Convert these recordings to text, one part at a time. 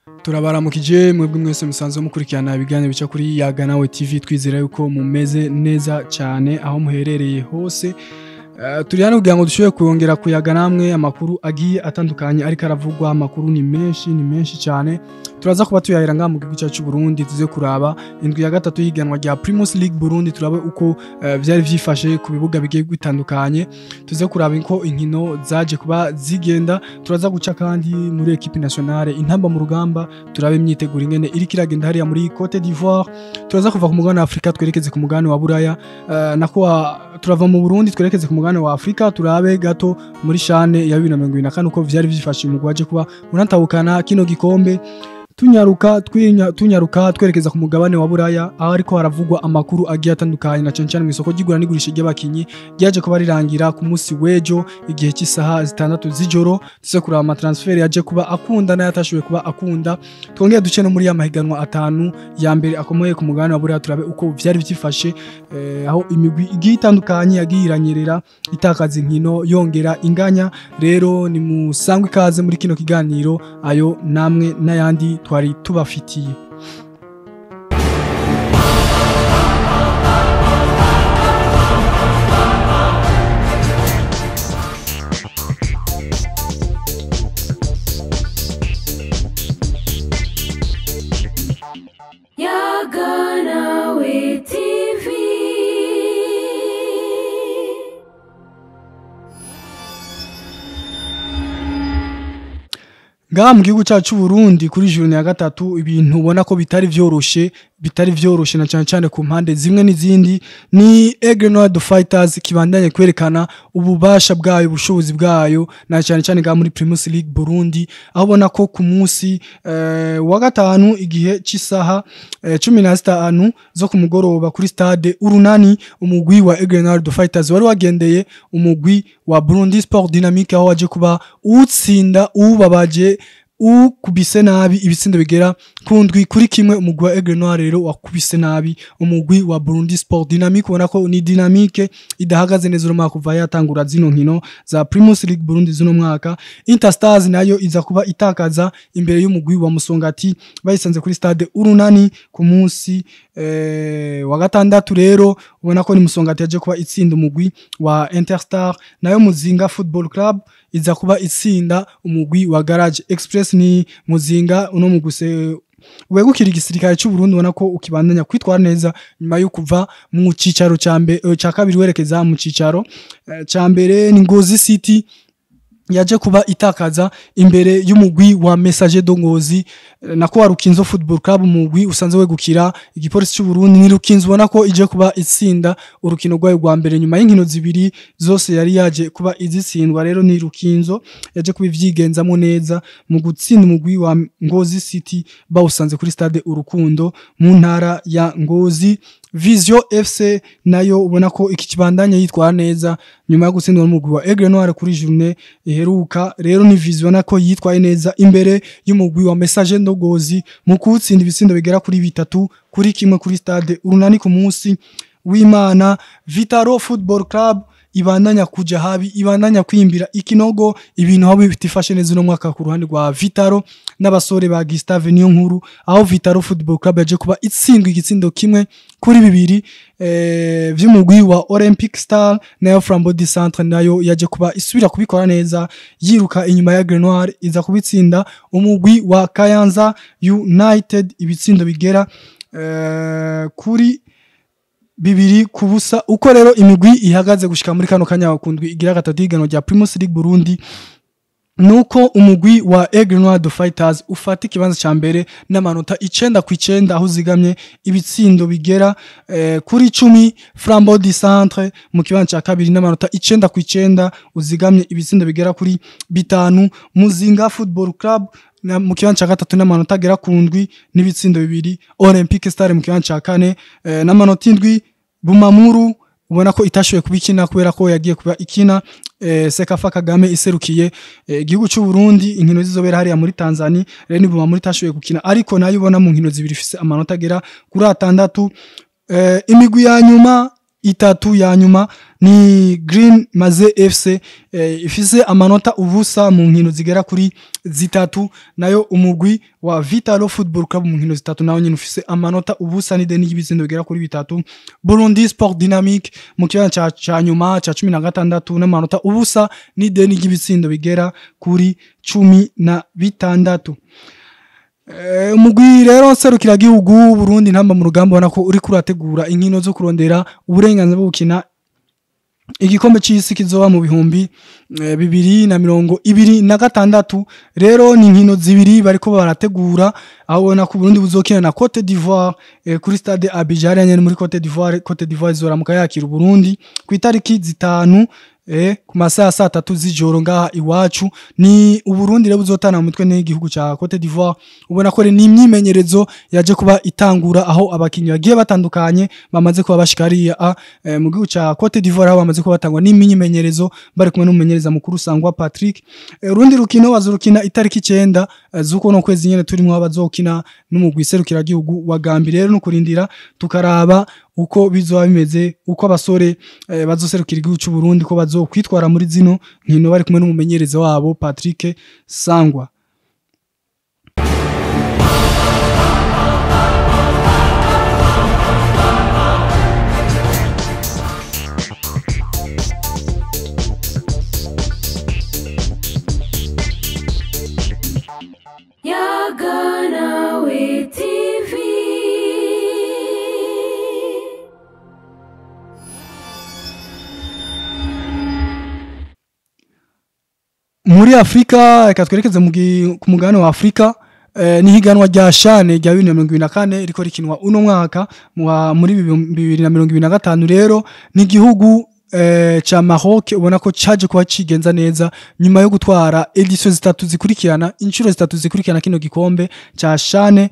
Turabaramukije mwebwe mwese musanzwe mukurikirana ibiganiro bica kuri Yaga Nawe TV, twizera yuko mumeze neza cyane aho muherereye hose. Turi hano kugira ngo dushobore kuyongera kuyaga namwe amakuru agiye atandukanye ariko aravugwa. Amakuru ni menshi, ni menshi cyane. Turaza kuba tuyahera ngaha mu gihugu cyacu Burundi, tuze kuraba indwi ya gatatu y'ihiganwa rya Primus League Burundi, turabe uko vyari vyifashe ku bibuga bigiye bitandukanye, tuze kuraba uko inkino zaje kuba zigenda. Turaza guca kandi muri equipe nationale intamba mu rugamba, turabe imyiteguro ingene iriko iragenda hariya muri Cote d'Ivoire. Turaza kuva ku mugabane wa Afrika twerekeze ku mugabane wa Buraya, nako turava mu Burundi twerekeze ku mugabane wa Afrika, turabe gato muri CHAN ya 2024 uko vyari vyifashe umugwi waje kuba unatahukana kino gikombe. Tunyaruka tunyaruka twerekeza ku mugabane wa Buraya, aho ariko haravugwa amakuru agiye atandukanye na cyane cyane mu isoko ry'igura n'igurisha ry'abakinyi ryaje kuba rirangira ku munsi w'ejo igihe cy'isaha 6 z'ijoro. Tuze kuraba ama transfer yaje kuba akunda n'ayatashoboye kuba akunda. Twongeye duce no muri ya mahiganwa atanu ya mbere akomeye ku mugabane wa Buraya, turabe uko vyari vyifashe, aho imigwi igiye itandukanye yagiye iranyerera itakaza inkino yongera inganya. Rero ni musangwe ikaze muri kino kiganiro, ayo namwe n'ayandi twari tubafitiye. Yaga Nawe TV. Ngaha mu gihugu cyacu Burundi kuri journée ya gatatu ibintu ubona ko bitari vyoroshe, bitari vyoroshe na cyane cyane ku mpande zimwe n'izindi. Ni Aigle Noir the Fighters kibandanye kwerekana ububasha bwayo, ubushobozi bwayo na cyane cyane ngaha muri Primus League Burundi, aho ubona ko ku munsi wa gatanu igihe cy'isaha 15 zo ku mugoroba kuri stade Urunani, umugwi wa Aigle Noir the Fighters wari wagendeye umugwi wa Burundi Sport Dynamique, aho waje kuba utsinda ubabaje ukubise nabi ibitsindo bigera ku 7-1. Umugwi wa Aigle Noir rero wakubise nabi umugwi wa Burundi Sport Dynamique, ubona ko ni Dynamique idahagaze neza uno mwaka kuva yatangura zino nkino za Primus League Burundi zino mwaka. Interstars nayo iza kuba itakaza imbere y'umugwi wa Musongati bayisanze kuri stade Urunani ku munsi wa gatandatu. Rero ubona ko ni Musongati yaje kuba itsinda umugwi wa Interstar, nayo Muzinga Football Club iza kuba itsinda umugwi wa Garage Express. Ni Muzinga uno muguse wegukira igisirikare cy'u Burundi, ubona ko ukibandanya kwitwara neza nyuma yo kuva mu cicaro ca mbere ca kabiri werekeza mu cicaro ca mbere. Ni Ngozi City yaje kuba itakaza imbere y'umugwi wa Messager de Ngozi, nako wa Rukinzo Football Club, umugwi usanzwe wegukira igipolisi cy'u Burundi. Ni Rukinzo ubona ko ije kuba itsinda urukino rwayo rwa mbere nyuma y'inkino zibiri zose yari yaje kuba izitsindwa. Rero ni Rukinzo yaje kuba ivyigenzamo neza mu gutsinda umugwi wa Ngozi City bawusanze kuri stade Urukundo mu ntara ya Ngozi. Vision FC nayo ubona ko iki kibandanye yitwara neza nyuma yo gutsindwa n'umugwi wa Aigle Noir kuri journée iheruka. Rero ni Vision nako yitwaye neza imbere y'umugwi wa Messager Ngozi mu kutsinda ibitsindo bigera kuri 3-1 kuri stade Urunani ku munsi w'Imana. Vitaro Football Club ibandanya kuja habi, ibandanya kwimbira ikinogo, ibintu aho bitifashe neza uno mwaka ku ruhande rwa Vitaro n'abasore ba Gustave Niyonkuru, aho Vitaro Football Club yaje kuba itsindwa igitsindo 1-2 vy'umugwi wa Olympic Star. Nayo Flambeau du Centre nayo yaje kuba isubira kubikora neza yiruka inyuma ya Aigle Noir iza kubitsinda umugwi wa Kayanza United ibitsindo bigera kuri 2-0. Uko rero imigwi ihagaze gushika muri kano kanya bakundwi igira gatatu y'ihiganwa rya Primus League Burundi, nuko umugwi wa Aigle Noir the Fighters ufata ikibanza ca mbere n'amanota 9-9, aho uzigamye ibitsindo bigera kuri 10. Flambeau du Centre mu kibanza ca kabiri n'amanota 9-9, uzigamye ibitsindo bigera kuri 5. Muzinga Football Club mu kibanza ca gatatu n'amanota agera ku 7 n'ibitsindo 2. Olympic Star mu kibanza ca kane n'amanota 7. Bumamuru ubona ko itashoboye kubikina kubera ko yagiye kuba ikina Sekafa Kagame iserukiye igihugu cy'u Burundi, inkino zizobera hariya muri Tanzania. Rero ni Bumamuru itashoboye gukina, ariko nayo ubona mu nkino zibiri ifise amanota agera kuri 6. Imigwi ya nyuma itatu ya nyuma ni Green Maze FC, ifise amanota 0 mu nkino zigera kuri 3, nayo umugwi wa Vitalo Football Club mu nkino 3 nawo nyine ufise amanota 0 n'ideni y'ibitsindo bigera kuri 3. Burundi Sport Dynamic mu kibanza ca nyuma ca 16 n'amanota 0 n'ideni ry'ibitsindo bigera kuri 16. Umugwi rero nserukiragihugu Burundi ntamba mu rugamba ubona ko uri kurategura inkino zo kurondera uburenganzira bwo gukina igikombe c'isi kizoba mu 2026. Rero ni inkino zibiri bariko barategura, aho ubona ko Burundi buzokina na Cote d'Ivoire kuri stade Abidjan nyene muri Cote d'Ivoire. Cote d'Ivoire izoramuka yakira Burundi ku itariki 5 ku masaha saa 3 z'ijoro ngaha iwacu. Ni Uburundi rero buzotana mu mutwe n'igihugu ca Cote d'Ivoire. Ubona ko ni imyimenyerezo yaje kuba itangura, aho abakinyi bagiye batandukanye bamaze kuba bashikariya mu gihugu ca Cote d'Ivoire, aho bamaze kuba batangwa n'imyimenyerezo bari kumwe n'umumenyereza mukuru Sangwa Patrick. Urundi rukino bazurukina itariki 9 z'uko no kwezi nyene turimo, bazokina n'umugwi serukiragihugu wa Gambia. Rero no kurindira tukaraba uko bizoba bimeze, uko abasore bazoserukira igihugu cy'u Burundi ko bazokwitwara muri zino nkino bari kumwe n'umumenyereza wabo Patrick Sangwa. Yaganawe TV. Muri Afrika, reka twerekeze ku mugabane wa Afrika. Ni higanwa rya shane rya 2024 riko rikinwa uno mwaka muri 2025. Rero ni igihugu ca Maroc ubona ko caje kuba cigenza neza nyuma yo gutwara edition 3 zikurikirana, inshuro 3 zikurikirana kino gikombe ca shane.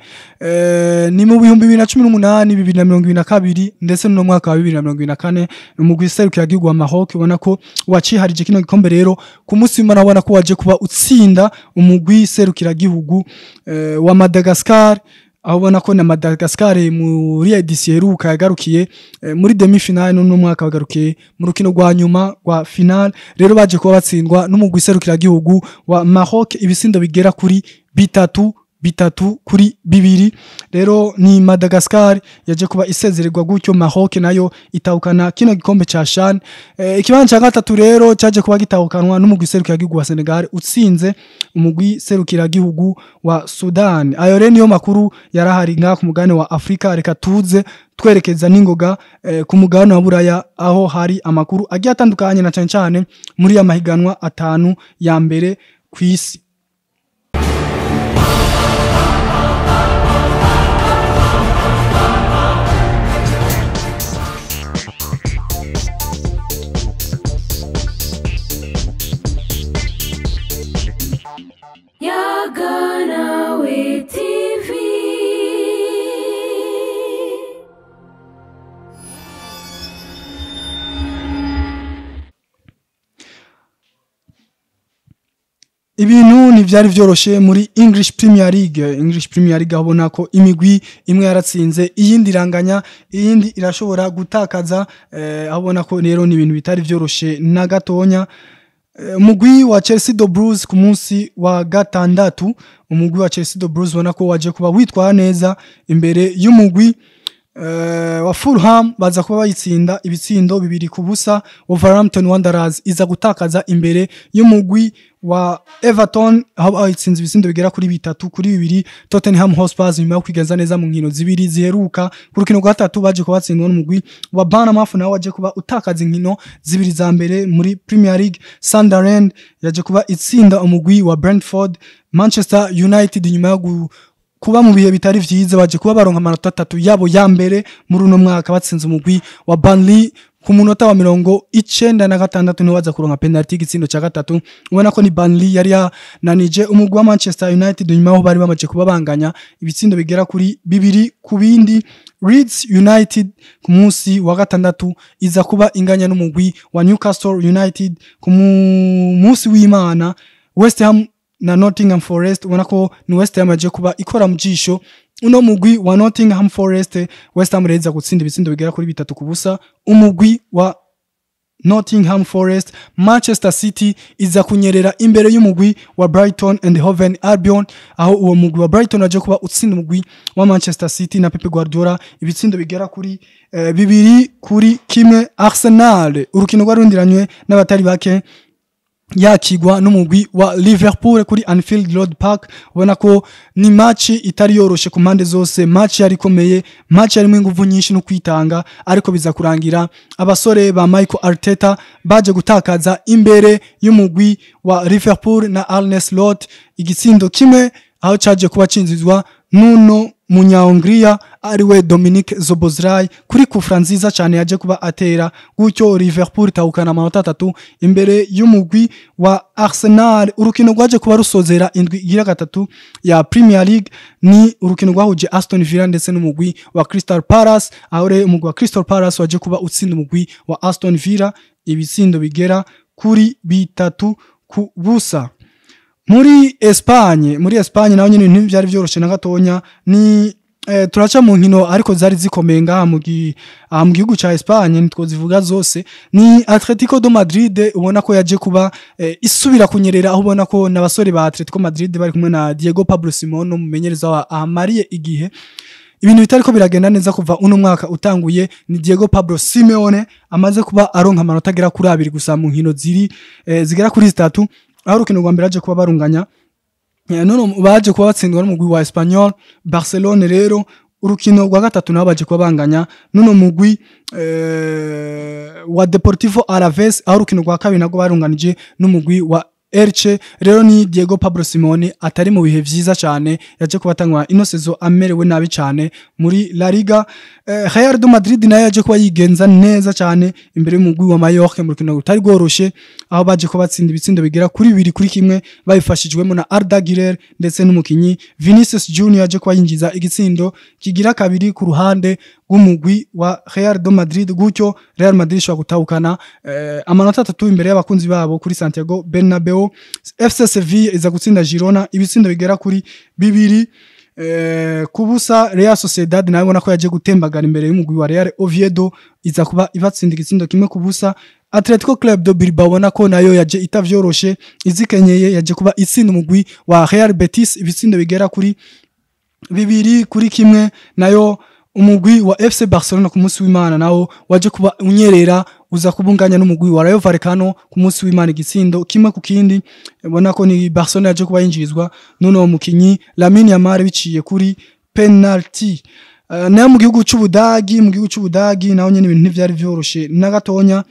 Ni mu 2018, 2022 ndetse no mwaka wa 2024. Umugwi serukiragihugu wa Maroc ubona ko waciharije kino gikombe. Rero ku munsi w'Imana ubona ko waje kuba utsinda umugwi serukiragihugu wa Madagascar, aho ubona ko na Madagascar muri edition iheruka yagarukiye muri demi finale, no mwaka wagarukiye mu rukino rwa nyuma rwa final. Rero baje kuba batsindwa n'umugwi serukiragihugu wa Maroc ibisindo bigera kuri 3-3-2. Rero ni Madagascar yaje kuba isezererwa gutyo, Maroc nayo itahukana kino gikombe ca CHAN. Ikibanza ca gatatu rero caje kuba gitahukanwa n'umugwi serukiragihugu wa Senegal utsinze umugwi serukiragihugu wa Sudan. Ayo rero niyo makuru yarahari ngaha ku mugabane wa Afrika. Reka tuze twerekeza n'ingoga ku mugabane wa Buraya, aho hari amakuru agiye atandukanye na cane cane muri ya mahiganwa 5 ya mbere kw'isi. Yaganawe TV. Ibintu ntivyari vyoroshe muri English Premier League. English Premier League abona ko imigwi imwe yaratsinze, iyindi iranganya, iyindi irashobora gutakaza. Abona ko rero ni ibintu bitari vyoroshe na gatonya. Umugwi wa Chelsea the Blues ku munsi wa gatandatu, umugwi wa Chelsea the Blues ubona ko waje kuba witwara neza imbere y'umugwi wa Fulham, baza kuba bayitsinda ibitsindo 2-0. Wolverhampton Wanderers iza gutakaza imbere y'umugwi wa Everton, aho bayitsinze ibitsindo bigera kuri 3-2. Tottenham Hotspur nyuma yo kwigenza neza mu nkino zibiri ziheruka, ku rukino rwa 3 baje kuba batsindwa n'umugwi wa Bournemouth, nawe waje kuba utakaza inkino zibiri za mbere muri Premier League. Sunderland yaje kuba itsinda umugwi wa Brentford. Manchester United nyuma yo kuba mu bihe bitari vyiza baje kuba baronka amanota 3 yabo ya mbere muri uno mwaka, batsinze umugwi wa Burnley ku munota wa 96, niho baza kuronka penalty igitsindo ca 3. Ubona ko ni Burnley yari yananije umugwi wa Manchester United nyuma aho bari bamaze kuba banganya ibitsindo bigera kuri 2-2. Leeds United ku munsi wa gatandatu iza kuba inganya n'umugwi wa Newcastle United. Ku munsi w'Imana West Ham na Nottingham Forest, ubona ko ni West Ham yaje kuba ikora mu jisho Uno mugwi wa Nottingham Forest. West Ham reza gutsinda ibitsindo bigera kuri 3-0 umugwi wa Nottingham Forest. Manchester City iza kunyerera imbere y'umugwi wa Brighton and Hove Albion, aho uwo mugwi wa Brighton waje kuba utsinda umugwi wa Manchester City na Pep Guardiola ibitsindo bigera kuri 2-1. Arsenal, urukino rwarundiranywe n'abatari bake, yakigwa n'umugwi wa Liverpool kuri Anfield Road Park. Ubona ko ni match itari yoroshe ku mpande zose, match yari ikomeye, match yarimo inguvu nyinshi no kwitanga, ariko biza kurangira abasore ba Michael Arteta baje gutakaza imbere y'umugwi wa Liverpool na Arne Slot igitsindo kimwe, aho caje kuba cinzizwa nuno munyahongriya ariwe Dominic Szoboszlai kuri kufra nziza cyane yaje kuba atera. Gutyo Liverpool itahukana amanota 3 imbere y'umugwi wa Arsenal. Urukino rwaje kuba rusozera indwi igira gatatu ya Premier League ni urukino rwahuje Aston Villa ndetse n'umugwi wa Crystal Palace, aho rero umugwi wa Crystal Palace waje kuba utsinda umugwi wa Aston Villa ibitsindo bigera kuri 3-0. Muri Espagne naho nyine ibintu byari byoroshe na gatonya. Ni turaca mu nkino ariko zari zikomeye ngaha mu gihugu ca Espagne, ntitwozivuga zose. Ni Atletico de Madrid ubona ko yaje kuba isubira kunyerera, aho ubona ko n'abasore ba Atletico Madrid bari kumwe na Diego Pablo Simeone, umumenyereza wa ahamariye igihe, ibintu bitariko biragenda neza kuva uno mwaka utanguye. Ni Diego Pablo Simeone amaze kuba aronka amanota agera kuri 2 gusa mu nkino ziri zigera kuri 3, aho urukino rwa mbere aje kuba barunganya, none baje kuba batsindwa n'umugwi wa Espanyol Barcelone. Rero urukino rwa gatatu nabo baje kuba banganya nuno mugwi wa Deportivo Alaves, aho urukino rwa kabiri nabwo barunganije n'umugwi wa Elche. Rero ni Diego Pablo Simeone atari mu bihe vyiza cyane, yaje kubatangwa ino saison amerewe nabi cyane muri La Liga. Real de Madrid nayo yaje kuba yigenza neza cyane imbere y'umugwi wa Mallorca mu rukino rutari rworoshe, aho baje kuba batsinda ibitsindo bigera kuri 2-1 babifashijwemo na Arda Güler ndetse n'umukinyi Vinicius Junior yaje kuba yinjiza igitsindo kigira kabiri ku ruhande rw'umugwi wa Real de Madrid. Gutyo Real Madrid ishobora gutahukana amanota 3 imbere y'abakunzi babo kuri Santiago Bernabeu. FC Sevilla iza gutsinda Girona ibitsindo bigera kuri 2-0. Real Sociedad nayo ubona ko yaje gutembagara imbere y'umugwi wa Real Oviedo, iza kuba ibatsinda igitsindo 1-0. Atletico Club de Bilbao ubona ko nayo yaje itavyoroshe, izikenyeye, yaje kuba itsinda umugwi wa Real Betis ibitsindo bigera kuri 2-1. Nayo umugwi wa FC Barcelona ku munsi w'Imana nawo waje kuba unyerera, uza kubunganya n'umugwi wa Rayo Vallecano ku munsi w'Imana igitsindo 1-1. Ubona ko ni Barcelona yaje kuba yinjirizwa n'uno mukinyi Lamine Yamal biciye kuri penalty. Nayo mu gihugu c'Ubudagi naho nyene ibintu ntivyari vyoroshe na gatonya,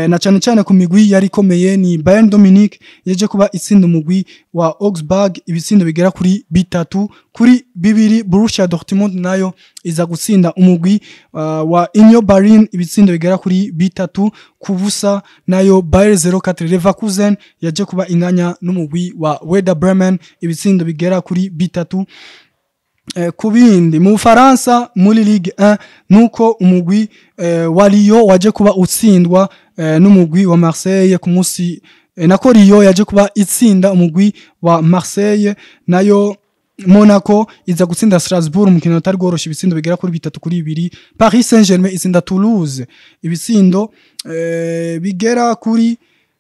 na cane cane ku migwi yari ikomeye. Ni Bayern de Munich yaje kuba itsinda umugwi wa Augsburg ibitsindo bigera kuri 3-2. Borussia Dortmund nayo iza gutsinda umugwi wa Union Berlin ibitsindo bigera kuri 3-0. Nayo Bayer 04 Leverkusen yaje kuba inganya n'umugwi wa Werder Bremen ibitsindo bigera kuri 3 ku bindi. Mu Bufaransa muri Ligue 1, nuko umugwi wa Lyon waje kuba utsindwa n'umugwi wa Marseille ku munsi, nako Lyon yaje kuba itsinda umugwi wa Marseille. Nayo Monaco iza gutsinda Strasbourg umukino utari rworoshe ibitsindo bigera kuri 3-2. Paris Saint-Germain itsinda Toulouse ibitsindo bigera kuri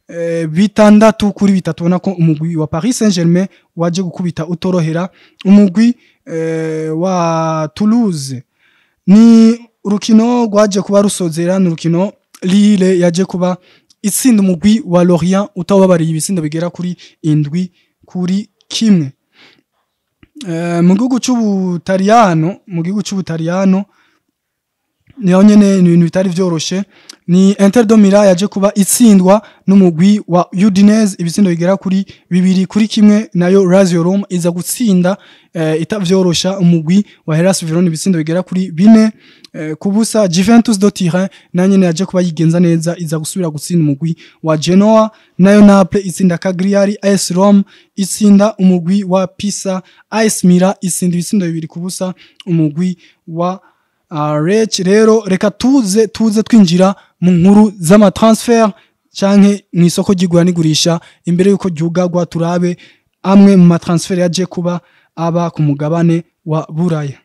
6-3. Ubona ko umugwi wa Paris Saint-Germain waje gukubita utorohera umugwi wa Toulouse. Ni urukino rwaje kuba rusozera, ni urukino Lille yaje kuba itsinda umugwi wa Lorient utawabariye ibitsindo bigera kuri 7-1. Mu gihugu c'Ubutaliyano niho nyene ni ibintu bitari vyoroshe. Ni Inter de Milan yaje kuba itsindwa n'umugwi wa Udinese ibitsindo bigera kuri 2-1. Nayo Lazio Roma iza gutsinda itavyorosha umugwi wa Hellas Verona ibitsindo bigera kuri 4-0. Juventus de Turin nayo nyene yaje kuba yigenza neza, iza gusubira gutsinda umugwi wa Genoa. Nayo Naples itsinda Cagliari, AS Rome itsinda umugwi wa Pisa, AS Milan itsinda ibitsindo 2-0 umugwi wa Lecce. Rero reka tuze twinjira mu nkuru z'amatransfer canke mu isoko ry'igura n'igurisha imbere yuko ryugagwa, turabe amwe mu matransfer yaje kuba aba ku mugabane. wa Buraya.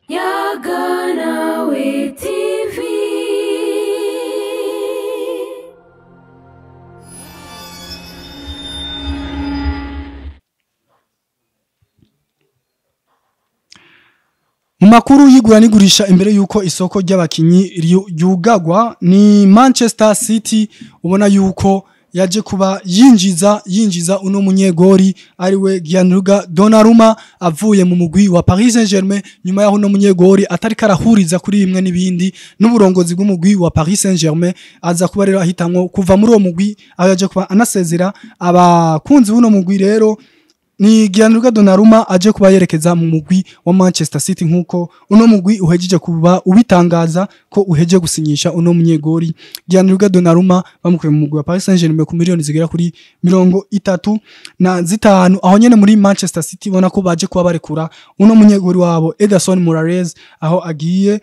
Yaganawe TV. Mu makuru y'igura n'igurisha imbere yuko isoko ry'abakinyi ryugagwa ni Manchester City, ubona yuko yaje kuba yinjiza uno munyegori ariwe Gianluca Donnarumma avuye mu mugwi wa Paris Saint-Germain, nyuma yaho uno munyegori atari karahuriza kuri imwe n'ibindi n'uburongozi bw'umugwi wa Paris Saint-Germain, aza kuba rero ahitamwo kuva muri uwo mugwi aho yaje kuba anasezera abakunzi b'uno mugwi. Rero ni Gianluca Donnarumma aje kuba yerekeza mu mugwi wa Manchester City, nkuko uno mugwi uhejeje kuba ubitangaza ko uheje gusinyisha uno munyegori Gianluca Donnarumma bamukuye mu mugwi wa Paris Saint-Germain ku miliyoni zigera kuri 35. Aho nyene muri Manchester City ubona ko baje kuba barekura uno munyegori wabo Ederson Moraes, aho agiye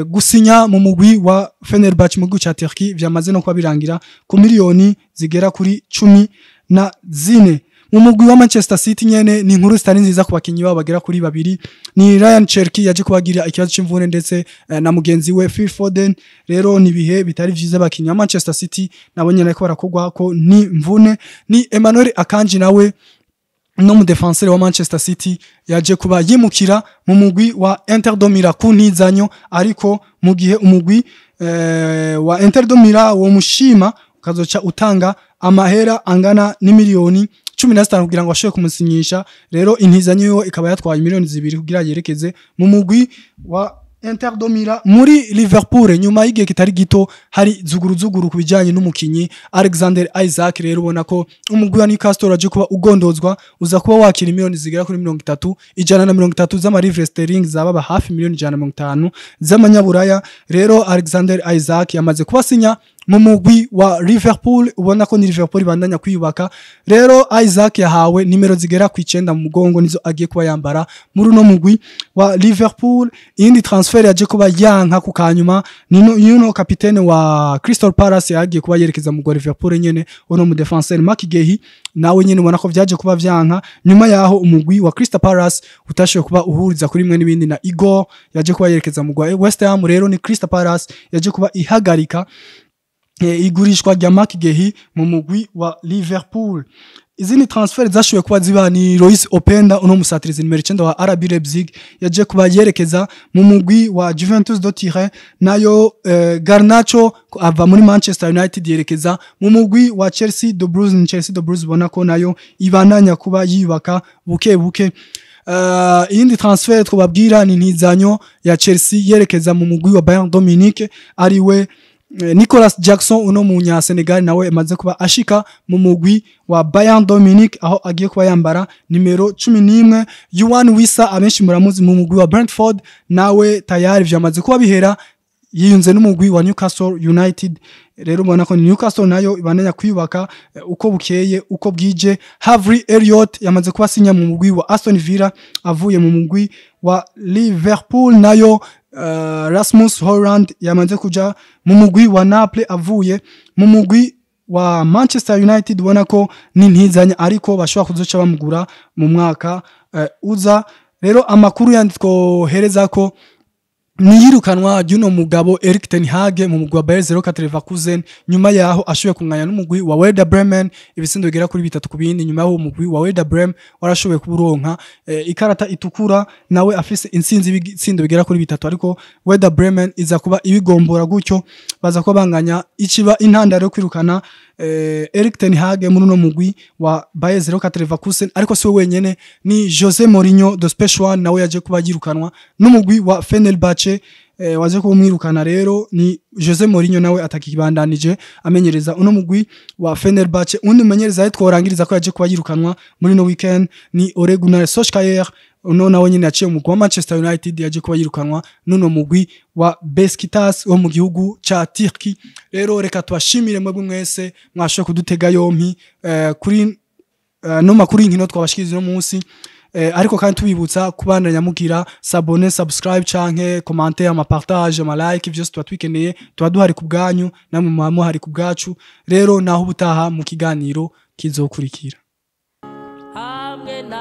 gusinya mu mugwi wa Fenerbahce mu gihugu ca Turkey, vyamaze no kuba birangira ku miliyoni zigera kuri 14. Mu mugwi wa Manchester City nyene ni inkuru zitari nziza ku bakinyi babo bagera kuri babiri, ni Ryan Cherki yaje kubagira ikibazo c'imvune ndetse na mugenzi we Phil Foden. Rero ni bihe bitari vyiza abakinyi ba Manchester City nabo nyene ariko barakogwa ko ni mvune. Ni Emmanuel Akanji nawe no mu defenseur wa Manchester City yaje kuba yimukira mu mugwi wa Inter de Milan ku ntizanyo, ariko mu gihe umugwi wa Inter de Milan wo mushima ukazoca utanga amahera angana n'imiliyoni 15 kugira ngo ashobore kumusinyisha. Rero intizanyo yo ikaba yatwaye miliyoni 2 kugira yerekeze mu mugwi wa Inter de Milan. Muri Liverpool nyuma y'igihe kitari gito hari zuguru kubijanye n'umukinyi Alexander Isaac. Rero ubona ko umugwi wa Newcastle waje kuba ugondozwa uza kuba wakira miliyoni zigera kuri 30 130 z'amarivre sterling, zababa hafi miliyoni 150 z'amanyaburaya. Rero Alexander Isaac yamaze kubasinya mu mugwi wa Liverpool, ubona ko ni Liverpool ibandanya kwiyubaka. Rero Isaac yahawe nimero zigera ku 9 mu mugongo, nizo agiye kuba yambara muri uno mugwi wa Liverpool. Iyindi transfer yaje kuba yanka ku kanyuma ni yuno kapitene wa Crystal Palace yagiye kuba yerekeza mu Liverpool nyene, uno mu defenseur Marc Guehi nawe nyene ubona ko vyaje kuba vyanka nyuma yaho umugwi wa Crystal Palace utashoboye kuba uhuriza kuri imwe n'ibindi na Igor yaje kuba yerekeza mu West Ham. Rero ni Crystal Palace yaje kuba ihagarika igurishwa rya Marc Guehi mu mugwi wa Liverpool. Izindi transfer zashoboye kuba ziba ni Lois Openda, uno musatirizi nimero 9 wa RB Leipzig yaje kuba yerekeza mu mugwi wa Juventus de Turin, nayo Garnacho ava muri Manchester United yerekeza mu mugwi wa Chelsea de Blues. Ni Chelsea de Blues ubona ko nayo ibananya kuba yiyubaka buke buke. Iyindi transfer twababwira ni ntizanyo ya Chelsea yerekeza mu mugwi wa Bayern Dominique ariwe Nicolas Jackson, uno munya Senegal nawe amaze kuba ashika mu mugwi wa Bayern Dominique aho agiye kuba yambara nimero 11. Yuan Wissa abenshi muramuzi mu mugwi wa Brentford nawe tayari vyamaze kuba bihera, yiyunze n'umugwi wa Newcastle United. Rero ubona ko Newcastle nayo ibandanya kwiyubaka uko bukeye uko bwije. Harvey Elliott yamaze kuba asinya mu mugwi wa Aston Villa avuye mu mugwi wa Liverpool, nayo Rasmus Højlund yamaze kuja mu mugwi wa Naples avuye mu mugwi wa Manchester United. Ubona ko ni ntizanya ariko bashobora kuzoca bamugura mu mwaka uza. Rero amakuru yandi twohereza ko niyirukanwa ry'uno mugabo Erik ten Hag mu mugwi wa Bayer 04 Leverkusen, nyuma yaho ashoboye kunganya n'umugwi wa Werder Bremen ibitsindo bigera kuri 3-2. Nyuma yaho umugwi wa Werder Bremen warashoboye kuburonka ikarata itukura, nawe afise intsinzi ibitsindo bigera kuri 3, ariko Werder Bremen iza kuba ibigombora gutyo baza kuba banganya, ikiba intandaro yo kwirukana Erik ten Hag muri uno mugwi wa Bayer 04 Leverkusen. Ariko si we wenyene, ni Jose Mourinho the special one nawe yaje kuba yirukanwa n'umugwi wa Fenerbahce, waje kumwirukana. Rero ni Jose Mourinho nawe atakibandanije amenyereza uno mugwi wa Fenerbahce. Undi mumenyereza tworangiriza ko yaje kuba yirukanwa muri no weekend ni Ole Gunnar Solskjaer, uno nawe nyene yaciye mu mugwi wa Manchester United yaje kuba yirukanwa n'uno mugwi wa Besiktas wo mu gihugu ca Turkey. Rero reka tubashimire mwebwe mwese mwashoboye kudutega yompi kuri no makuru y'inkino twabashikiriza uno munsi. Ariko kandi tubibutsa kubandanya mugira s'abonner, subscribe canke commenter, ama partage, ama like, vyose tuba twikeneye. Tuba duhari ku bwanyu, namwe muba muhari ku bwacu. Rero naho ubutaha mu kiganiro kizokurikira. Hamwe na